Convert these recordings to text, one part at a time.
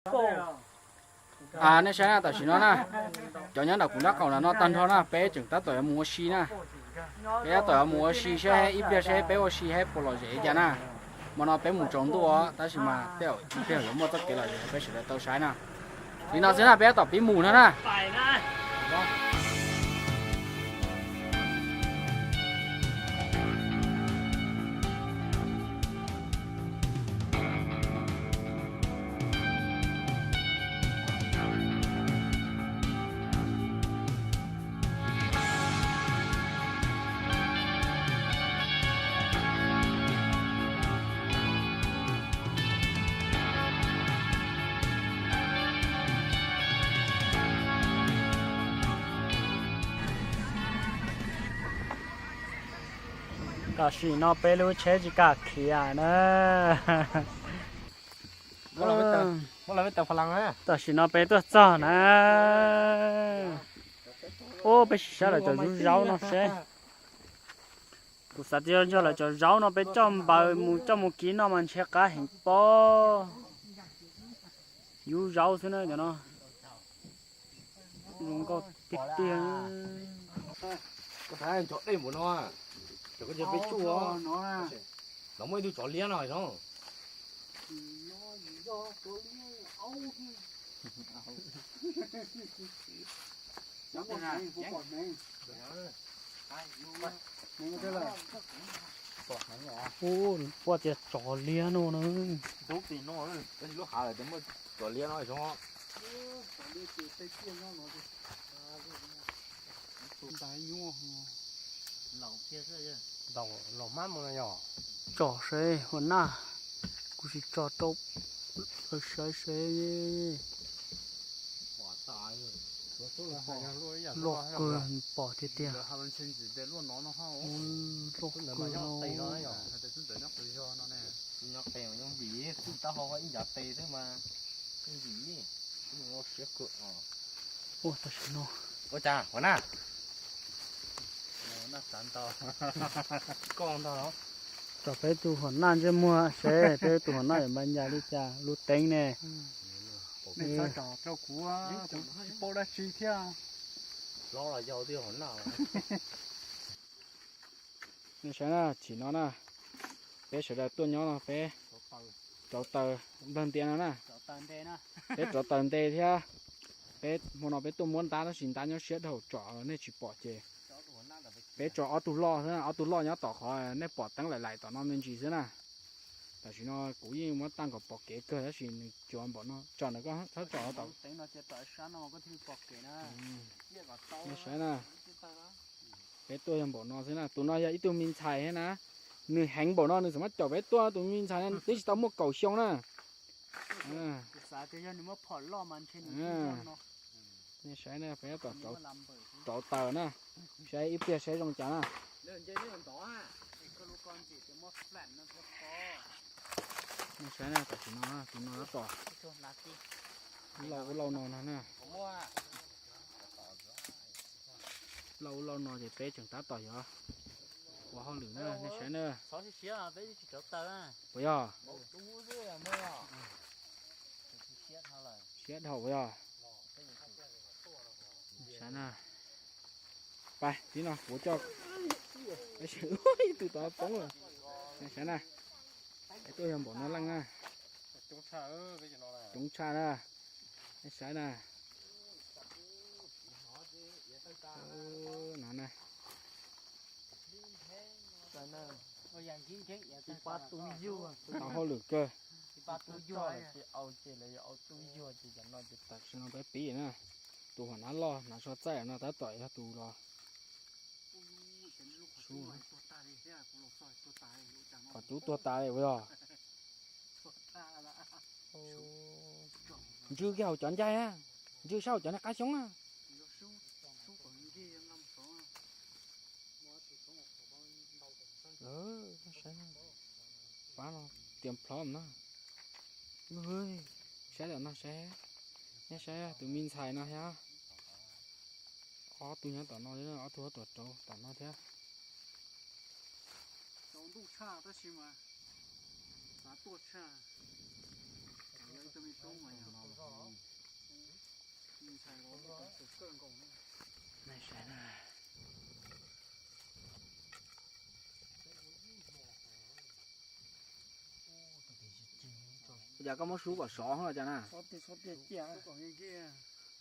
Nej saib na, tam sim no na, cov nyob nram kuv nraub qaum ntawm no tag nrho na, peb tseem tab tom yuav mus ua si na. Peb tab tom yuav mus ua si saib ib pliag saib peb ua si saib puas lom zem li cas na. Hmo no peb mus tsaus ntuj os, tab sis mas tej zaum ib pliag yuav muaj txoj kev lom zem peb sawv daws tau saib na. Li no xwb na, peb tab tom pib mus no na. Tam sim no peb lub tsheb tsis kam khiav na. Tam sim no peb tuaj txog na. Ub, peb sim saib lawv cov zub zaub no seb. Kuv xav tias yog lawv cov zaub no peb coj npaws mus coj mus kib noj mas ntshe qab heev pob. Yub zaub xwb na cov no. Zoo nkauj tiag tiag. Koj thaij nchov dej npaum no, cov koj nce peb tsuj os. No muaj ib tug tsov liab no zoo. Ub, puab tias tsov liab no na. Lub hav lawm muaj tsov liab no zoo. Tso saib hua naj, kuv sim tso rau lawv saib seb. Loj kawg, pom tiag tiag. Loj kawg. Ua tam sim no. Ua cas hua naj? Koj ntag los? Tso peb tug hua naj ntsej muag seb peb tug hua naj yuav npa ncas li cas lub teeb ne. Nej txhob tso rau kuv, kuv tsis paub dab tsi thiab. Hlob los yau twb yog hua naj. Nej saib na, chim no na, peb sawv daws tuaj nyob no peb rauv taws nplog ntias no na. Peb rauv taws nte thiab. Peb hmo no peb tuaj muab ntab tab sis ntab nyob siab dhau tsom nej tsis pom ces peb tso ob tug loj xwb, ob tug loj nyob tom qhov nej pom teeb laim laim tom no me ntsis xwb na. Tam sim no kuv yeej muab tag nkaus pom kev kawg tab sis nws cuav npaum no, tsom ntawm koj txhob tsom tom. Nej saib na, peb tuaj yog npaum no xwb na, tus no yog ib tug me ntxhais thiab na. Nws heev npaum no nws txawm muab caum peb tuaj, tus me ntxhais no twb tsis tau muaj kaum xyoo na. Nej saib na, peb tab tom rauv taws na, saib ib pliag saib zoo cas na. Nej saib na, tam sim no tus no tab tom lauj ub lauj no no na. Lauj ub lauj no ces peb tseem tab tom yuav ua hauj lwm na, nej saib na. Puas yog? Siab dhau puas yog? Saib na. Pais tib no kuv coj. Ib tug tod poob lawm. Saib na. Peb tuaj yog npaum no leej na. Coob tshaj na. Saib na. No na. Tau hauj lwm kawg. Tam sim no peb pib na, tus hua nab loj hnav tsho txaij no tab tom yog tus los. Qhov cub tuag tas li ua yog. Ntsw kiag hauv cov ncaig na, ntsw sab hauv cov niag qab xyoob na. Pab no tias plhov na. Saib tom no saib, nej saib tus me ntxhais no thiab. Ob tug nyob tom no, ob tug tuaj rauv tom no thiab. Tsaus ntuj tshaj tab sis mas xav tuaj tshaj. Yog Ua cas koj muab sub kom sov los cas na?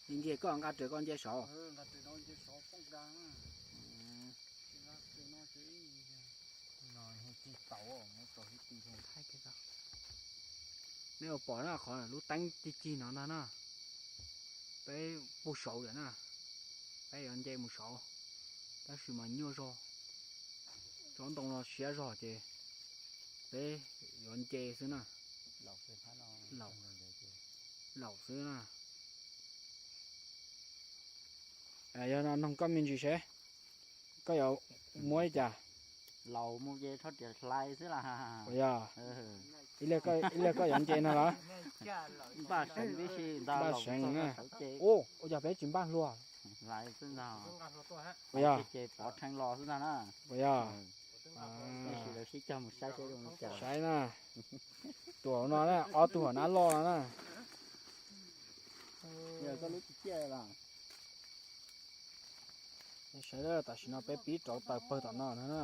Nce nce koj nqa rawv koj nce saud. Neb ua pom na qhov lub teeb cig cig no ntag na, peb puag saud lawm na, peb yuav nce mus saud, tab sis mas nyuaj zog, tsob ntoo no siab zog ces peb yuav nce xwb na. Laum xwb na. Yog no noog koj me ntsis seb koj yuav muab li cas. Laus mus ces txhob riam hlais xwb las. Ua yog, ib leeg koj yuav nce no los? Npaj seev tib si ntag. Npaj seev na. Ua, ua yog peb tsis npaj hlua. Ua yog, pov rhees los xwb ntag na. Ua yog, sib cog mus saib seb zoo li cas. Saib na, tus hauv no na, ob tug hauv nab loj no na. Saib, tam sim no peb pib rauv taws pawg tom no no na.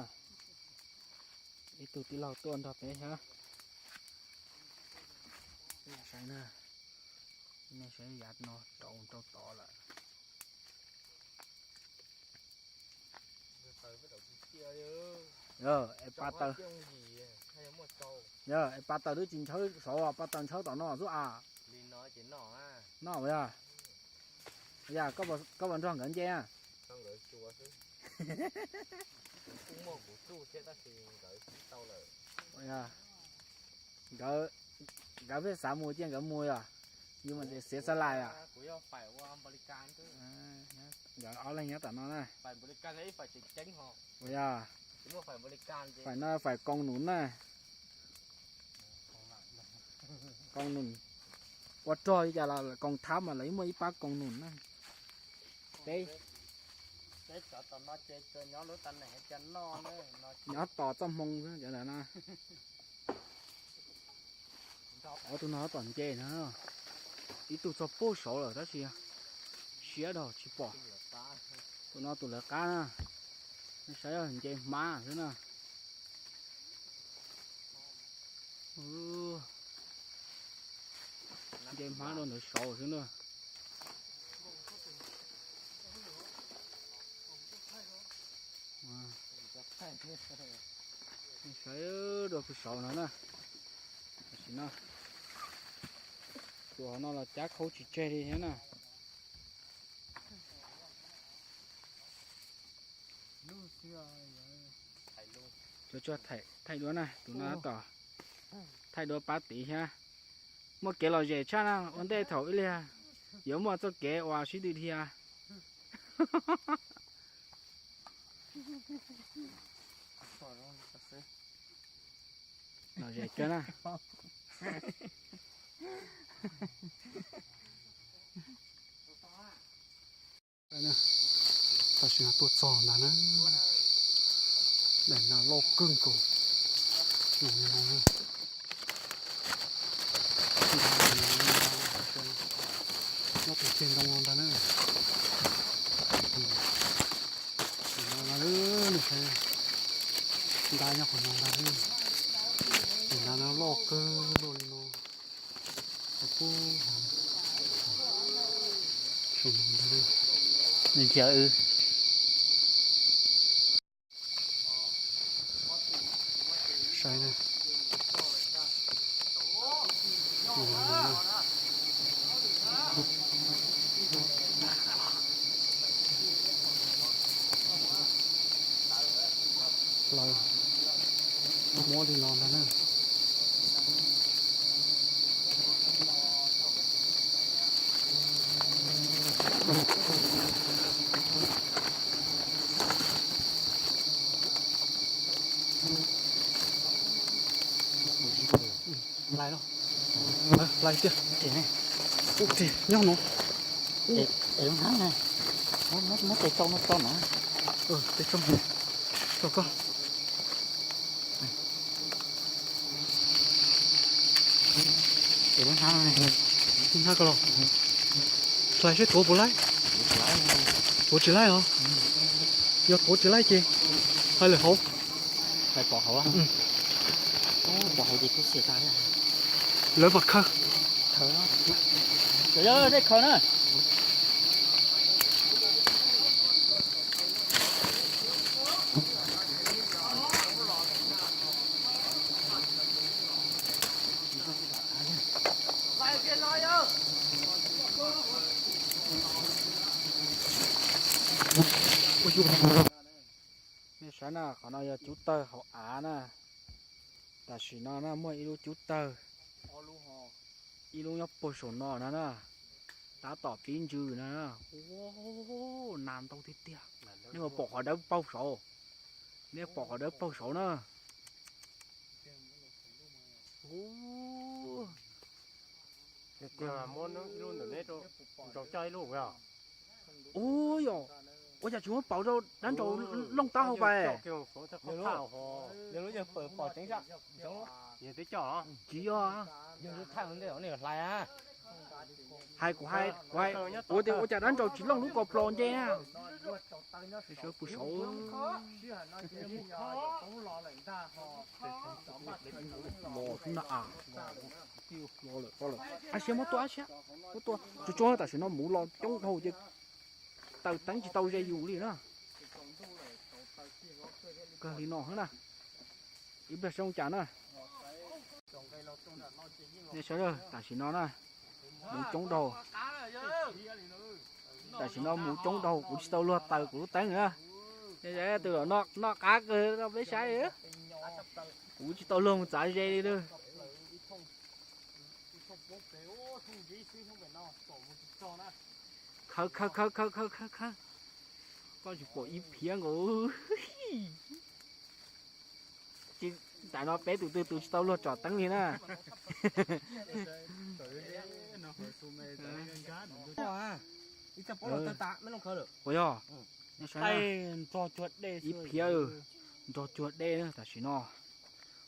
Ib tug tij laug tuaj nrog peb thiab. Saib na, nej saib yav no rauv rau tod lawm. Yog, es pa taws, yog, es pa taws twb tsis ntshawb saud, pa taws ntshawb tom no xwb as. Noj yog, yog, koj puas nrog nkawd nce na? Nkawd, nkawd pheej xav mus ces nkawd mus yog, yus mas xiav xa lais os. Nkawd ob leeg nyob tom no na. Ua yog, fais no fais koos num na. Koos num, ua rog li cas los koos thab mas lawv muaj ib pab koos num na. Peb nyob tos txoj hmoo xwb cov ntawd na. Ob tug no tom nce na, ib tug txog puag saud lawm tab sis siab dhau tsis pom. Tus no tus lawv qab na, nej saib nce hmab xwb na. Nce hmab rau ntawd saud xwb na. Saib rau puag saud no na. Tam sim no tus hauv no los cab khaub tsis tseg li thiab na. Thaij duab na, tus no tab tom thaij duab pab tid thiab. Muaj kev lom zem tshaj na, ua ntej thaum ib pliag yuav muaj txoj kev uas sib tw dhia. Lom zem kawg na. Tam sim no tuaj txog ntag na. Daim nas loj kawg nkaus. Nyob tus ceg ntoo no ntag na. Nta nyob qhov no ntag. Tus nas no loj kawg luaj li no. Saib na. Plaws muab li no ntag na. Lais los, lais tiag. Ub, nyob no. Muab tes tsau no tso na. Tes tsau no tso koj. Hnab ko los, hlais seb tuav puas laib. Tuav tsis laib os. Yog tuav tsis laib ces hais lawm hauv. Hais pom hauv, pom hauv ces kub xiam tas. Lawv mas khaws. Khaws, dej khaws na. Nej saib na, qhov no yog cub tawg hauv av na. Tam sim no na muaj ib lub cub tawg, ib lub nyob puag saum no na na, tab tom pib ntsws na. Ua, nas ntau tiag tiag. Nej puas pom qhov dawb paug saud? Nej pom qhov dawb paug saud na. Ua, yog, ua cas tsis muab pauv rau dab nraud looj taub hau pas? Tsis yog. Hais kuv hais, kuv hais, ua tias ua cas dab nraud tsis looj lub ko plo nce na. Sawv pw saud. Los xwb na. Ab siab, muab tua, ab siab, muab tua. Tsuag tsuag, tam sim no muv los coob dhau ces taws teeb tsis tau ze yus li na. Kawg li no xwb na. Ib pliag seb zoo cas na. Nej saib, tam sim no na, muv coob dhau. Tam sim no muv coob dhau, kuv tsis tau luag taws kuv lub teeb na. Tus no noj qab kawg rau peb saib. Kuv tsis tau luag mus txav ze li na. Khaws, khaws, khaws, khaws, khaws, khaws, khaws. Koj tsis pom ib phiab nkaus. Tam no peb tus twg tus tsis tau luag tsom teeb li na. Ua yog, ib phiab nrog cuag dej na tam sim no.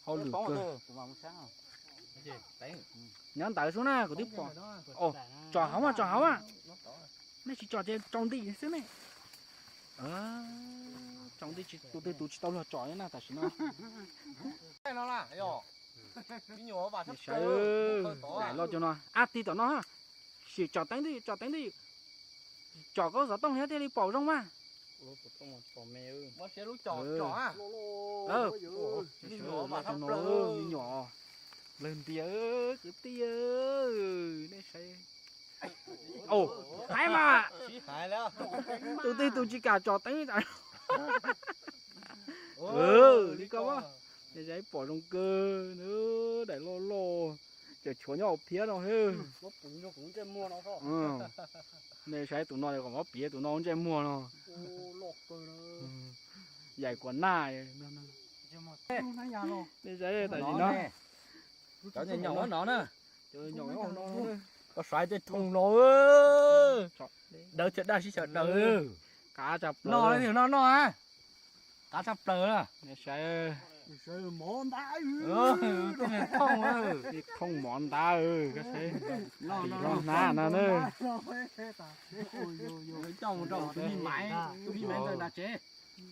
Hauj lwm kawg. Nyob ntawd xwb na kuv twb pom. Tsom hauv mas, tsom hauv mas. Nej tsis tsom ces tsaus nti xwb ne. Tsaus nti, tus twg tus tsis tau luag tsom na tam sim no. Sawv daws, loj cov no, ab tig tom no, sim tsom teeb twj ywm, tsom teeb twj ywm. Tsom koj xov tooj thiab thiaj li pom zoo mas. Me nyuam, lawv ntias kwv tij, nej saib. Haib mas, tus twg tus tsis kam tsom teeb. Li koj mas, nej saib pom zoo kawg, daim loj loj, tseem tshuav nyob hauv phiab no he. Nej saib tus no kom muab piav tus no ntsej muag no. Yaim kuas naj. Nej saib tam sim no. Cov nyoos no na. Koj saib tej thooj no, dawb thiab daj sib xyaw daws. Qab tshaj plaws no, no, qab tshaj plaws. Nej saib, thooj, thooj mov ntab, koj saib, loj hnab no na. Coj mus rau tus me maiv, tus me maiv ntawm nram tsev.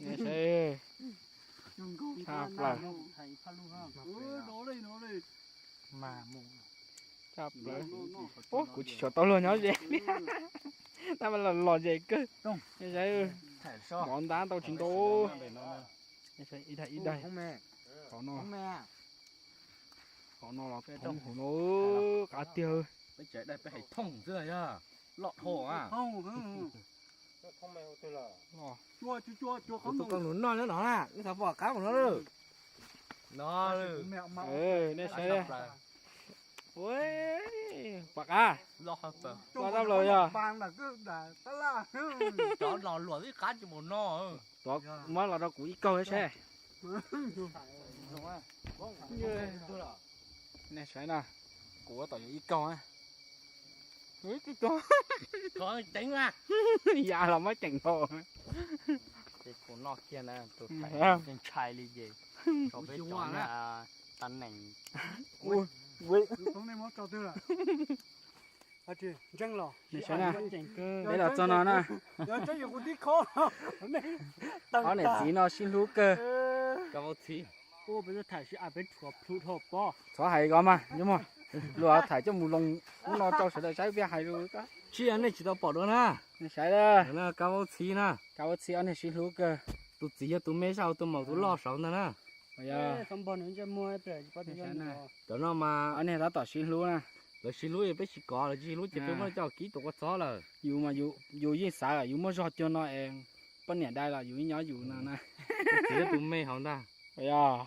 Nej saib, tshaj plaws. Tshaj plaws. Kuv tsis tshua tau luag nyob ze, tab mas los los ze kawg. Nej saib, mov ntab ntau tsis ntau. Ib daim, ib daim. Qhov no, qhov no los thoob hauv no, qab tiag. Peb tsev daim peb hais thooj xwb yog loj dhau. Tus koj nus noj nyob no na, nej xav pom qab mus no lawm. No, nej saib, pom qab, loj tshaj plaws yog. Cov no luam ib qab tsis mus no. Tuav, muab los rau kuv ib kaug seb. Nej saib na, kuv tab tom yuav ib kaug na. Ya los muab ceem nkaus. Ces kuv noj kiag na, tus ntshai li ces, peb cov tag neem. Nws saib na, peb los txog no na. Ob niam txiv no sib hlub kawg. Thov hais ko mas, luag tham coj mus loo ub no rau sawv daws saib, peb hais lus. Tsis yog nej tsis tau pom dua na. Nej saib, kab vaub txhiv na, kab vaub txhiv ob niag sib hlub kawg. Tus txiv yog tus me zaj, tus maum tus loj saud ntag na. Cov no mas ob niag tab tom sib hlub na. Lawv sib hlub es peb tsis kov, lawv tsis sib hlub ces peb muab coj kib tus kua txob lawm. Yus mas yus yeej xav yus muaj zog cuag no es poj niam dai los yus yeej nyob yus no na. Tus txiv yog tus me hauv ntag. Yog.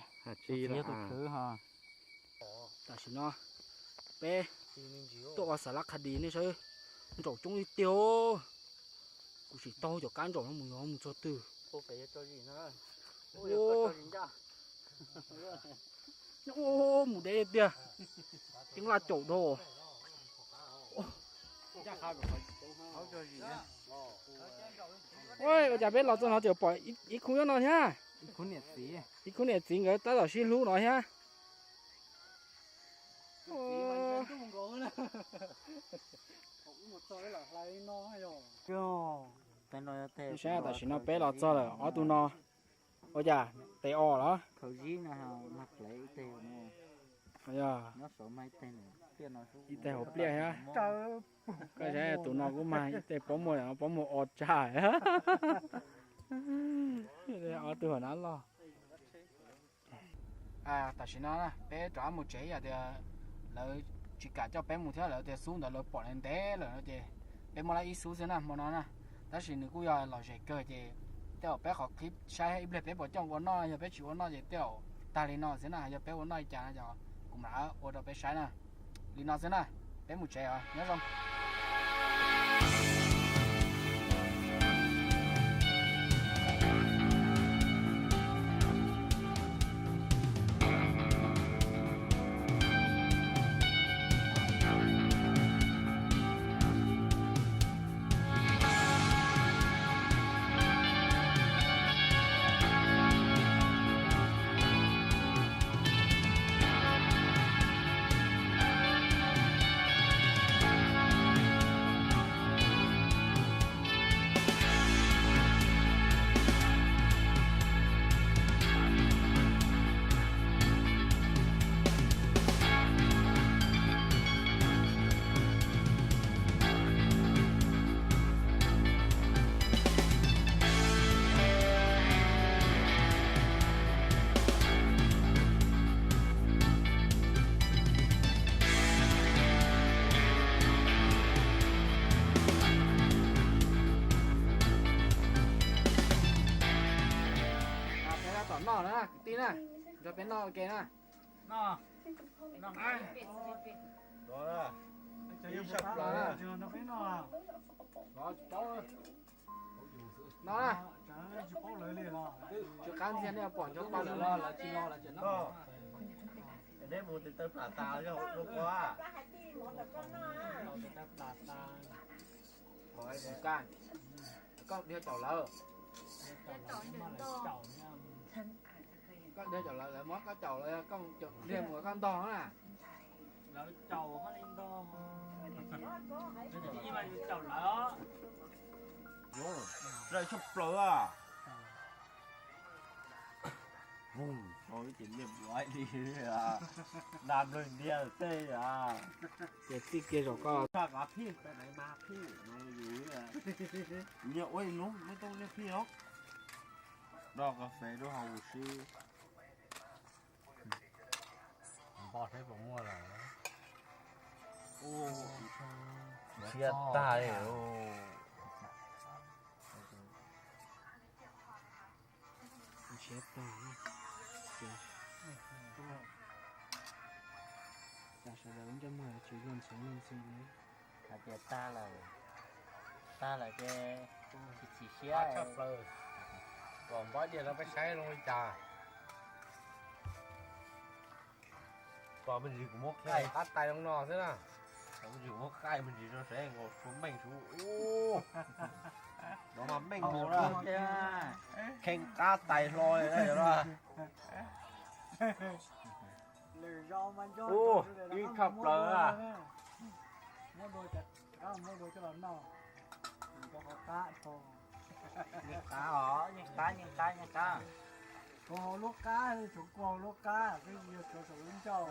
Tam sim no peb tuaj ua xav lab qha dis nej saib, ntsaum coob li tiag. Kuv tsis tau cov kab ntsaum no mus, mus txog twg. Mus deb tiag, ceeb laj caum dhau. Ua cas peb los txog no tseem pom ib khub nyob no thiab? Ib khub niam txiv nkawd tab tom sib hlub no thiab. Saib, tam sim no peb los txog lawm, ob tug no ua cas tes os los? Ib teg hauv pliaj thiab. Koj saib tus no kuj mag ib teg pob muag, pob muag o tsag. Ob tug hauv nab loj. Tam sim no peb rov qab mus tsev, yog tias lawv tsis kam coj peb mus thiab, lawv tias xub ntawd lawv pom ntev lawm no ces peb muab lab ib xub xwb na hmo no na. Tab sis nws kuj yog lom zem kawg ces tej zaum peb qhov clip saib ib pliag peb puas coj ua noj, yog peb tsis ua noj ces tej zaum tag li no xwb na, yog peb ua noj li cas no ces kuv mam ua rau peb saib na. Li no xwb na, peb mus tsev os, nyob zoo. Peb tab tom noj na kwv tij na, nrog peb noj ua ke na. No, tsw qab ntxiag nej pom nrog pab lawv los lawv tsis los lawv tseem noj. Neb mus tes taw plam tas yog ua kua. Koj dhia caum lawv. Koj dhia caum lawv, lawv muab koj caum los yog koj dhia mus koj ntog na. Lawv caum hos li ntog. Caum lawv. Lawv tshaj plaws a. Ces niag nplua li, da nplua ntiag tej a. Ces txij kiag zaum koj tshaj kav phij, mas phij no yus. Nyias ua ib hnub, muaj tau niag phij los. Doj kas fes rau hauv huv si. Npog seb puas muaj lawm. Siab tag li. Siab tag. Cas sawv daws ua ntsej muag tsis luag ntxhi luag ntxhi li. Hais tias tag lawm, tag lawm ces tsis chim siab. Tshaj plaws. Kom npab diaj rau peb saib zoo li cas. Pom me ntsis kuv muab qaij qab tais zoo no xwb na. Pom me ntsis kuv muab qaij me ntsis rau seb nkaus suab meej suab ub. No mas meej mus na. Kheej qab tais hlo li na. Ub, ib khaj plaws a. Muab dua, rov qab muab dua coj los noj. Rau qhov qab, qab os, yeej qab, yeej qab, yeej qab. Kuv hau lub qab, tshuav kuv hau lub qab, twb yog tshuav saum lub ncauj.